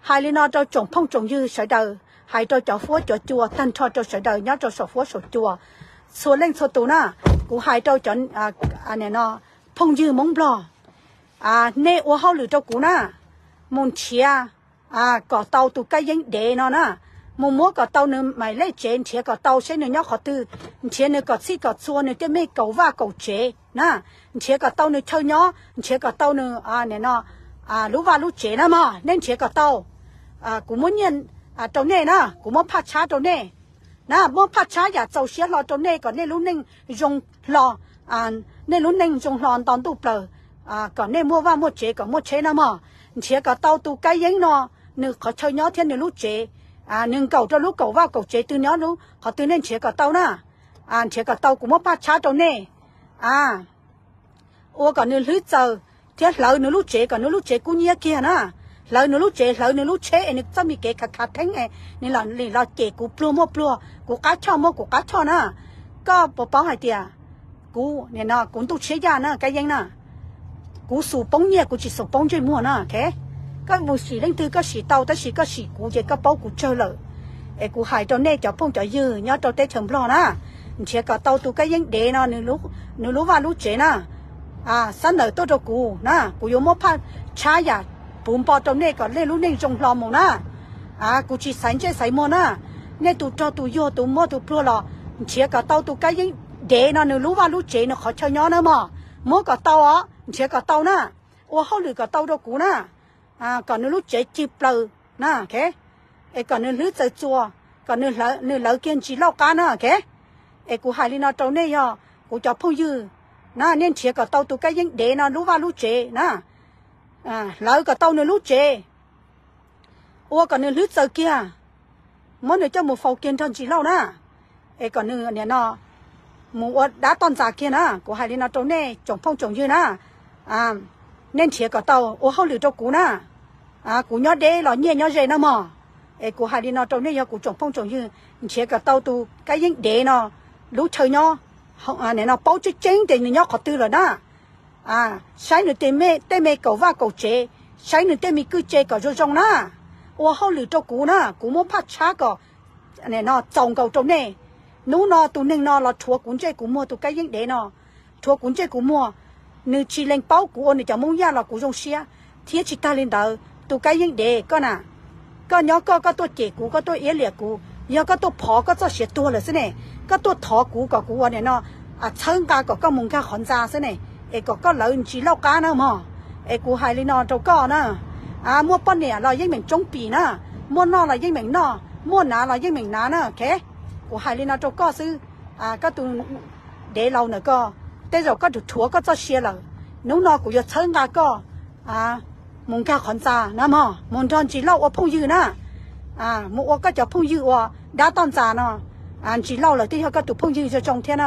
Hais li no rau tsoom phooj tsoom ywg sawv daws, hais rau cov huab cov cua tag nrho rau sawv daws nyob rau saum huab saum cua, txhua leej txhua tus na. Kuv hais rau cov, no, phooj ywg Hmoob Nplog, nej ua hauj lwm rau kuv na, mus nrhiav kom tau tus kab yeeb dev no na, mus muab kom tau nws maim lej tsev, nrhiav kom tau seb nws nyob qhov twg, nrhiav nws kom txhij kom txhua, nws tej me kaum vaj kaum tsev na, nrhiav kom tau nws chaw nyob, nrhiav kom tau nws, no, lub vaj lub tsev na mog. Nej nrhiav kom tau, kuv muab nyiaj rau nej na, kuv muab phaj tshab rau nej na, muab phaj tshab yam txaus siab hlo rau nej kom nej lub neej zoo hlo, nej lub neej zoo hlo nto ntuj plaws, kom nej muaj vaj muaj tsev kom muaj tsheb na mog. Nrhiav kom tau tus kab yeeb no, nws qhov chaw nyob thiab nws lub tsev, nws nkaum rau lub kaum vaj kaum tsev twg nyob lub qhov twg nej nrhiav kom tau na. Nrhiav kom tau kuv muab phaj tshab rau nej. Ua kom nws hlwb txaws thiab hlawv nws lub tsev kom nws lub tsev kub hnyiab kiag na. Hlawv nws lub tsev, hlawv nws lub tsheb es nws txoj me kev khav khav theeb es nws los li los cem kuv pluag muaj pluag, kuv qab choj muaj kuv qab choj na. Koj puas paub hais tias kuv, no, kuv ntuj tshiab yaj na kab yeeb na, kuv xus poob nyiaj kuv tsis xus poob ntsej muag na. Koj mus sim leej twg koj sim tau tab sis koj sim kuv ces koj paub kuv tsawg lawm. Es kuv hais rau nej cov phooj cov ywg nyob rau teb chaws Nplog na, nrhiav kom tau tus kab yeeb dev no, nws lub vaj lub tsev na, xab nawm tuaj rau kuv na, kuv yuav muab phaj tshab yam puv npo rau nej kom nej lub neej zoo hlo mus na. Kuv tsis xaiv ntsej xaiv muag na. Nej tus rog tus yuag tus muaj tus pluag los nrhiav kom tau tus kab yeeb dev no nws lub vaj lub tsev nws qhov chaw nyob na mog. Muab kom tau os, nrhiav kom tau na. Ua hauj lwm kom tau rau kuv na, kom nws lub tsev cig plaws na, es kom nws hlwb txaws txua, kom nws lawv kiag Ntsis Lauj qab na. Es kuv hais li no rau nej yog kuv cov phooj ywg na, nej nrhiav kom tau tus kab yeeb dev no lub vaj lub tsev na, hlawv kom tau nws lub tsev, ua kom nws hlwb txaws kiag, muab nws coj mus faus kiag nrog Ntsis Lauj na, es kom nws, no, mus ua dab toj ntxas kiag na. Kuv hais li no rau nej tsoom phooj tsoom ywg na, nej nrhiav kom tau ua hauj lwm rau kuv na. Kuv nyob deb los nyiaj nyob ze na mog. Es kuv hais li no rau nej yog kuv tsoom phooj tsoom ywg, nrhiav kom tau tus kab yeeb dev no lub chaw nyob, no, paub tseeb tseeb tias nws nyob qhov twg lawm na. Saib nws tej me kaum vaj kaum tsev, saib nws tej me kwj tse kom zoo zoo na. Ua hauj lwm rau kuv na, kuv muab phaj tshab kom, no, txaus nkaus rau nej. Hnub no tus neeg no los rhuav kuv ntsej kuv muag tus kab yeeb dev no, rhuav kuv ntsej kuv muag, nws tsis lees paub kuv ua nws cov Hmoob Yaj los kuv zoo siab. Thiab tsis tag li ntawd tus kab yeeb dev koj na, koj nyob koj, koj tuaj cem kuv, koj tuaj iab liam kuv, yog koj tuaj phov koj txoj sia tuag lawm xwb ne, koj tuaj thov kuv kom kuv ua, no, txhawb nqa kom koj mus nkag qhov ntxa xwb ne, es kom koj lawv Ntsis Lauj qab na mog. Es kuv hais li no rau koj na, muaj poj niam los yeej meem tsoob pim na, muaj noj los yeej meem noj, muaj hnav los yeej meem hnav na. Kuv hais li no rau koj xwb, koj tus dev laus ntawm koj, tej zaum koj rhuav koj txoj sia lawm, hnub no kuv yuav txhawb nqa koj mus nkag qhov ntxa na mog, mus nrog Ntsis Lauj ua phooj ywg na, mus ua koj cov phooj ywg ua dab toj ntxas no. Ntsis Lauj lawm twb yog koj tus phooj ywg zoo zoo thiab na.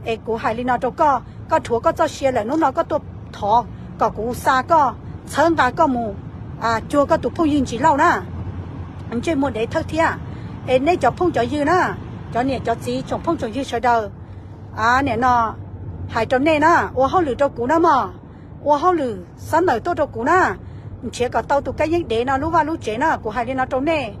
Es kuv hais li no rau koj, koj rhuav koj txoj sia lawm, hnub no koj tuaj thov kom kuv xa koj, txhawb nqa koj mus cuag koj tus phooj ywg Ntsis Lauj na. Ntsej muag dev thawj thiab. Es nej cov phooj cov ywg na, cov niam cov txiv tsoom phooj tsoom ywg sawv daws, nim no hais rau nej na, ua hauj lwm rau kuv na mog, ua hauj lwm xab nawm tuaj rau kuv na, nrhiav kom tau tus kab yeeb dev no lub vaj lub tsev na. Kuv hais li no rau nej,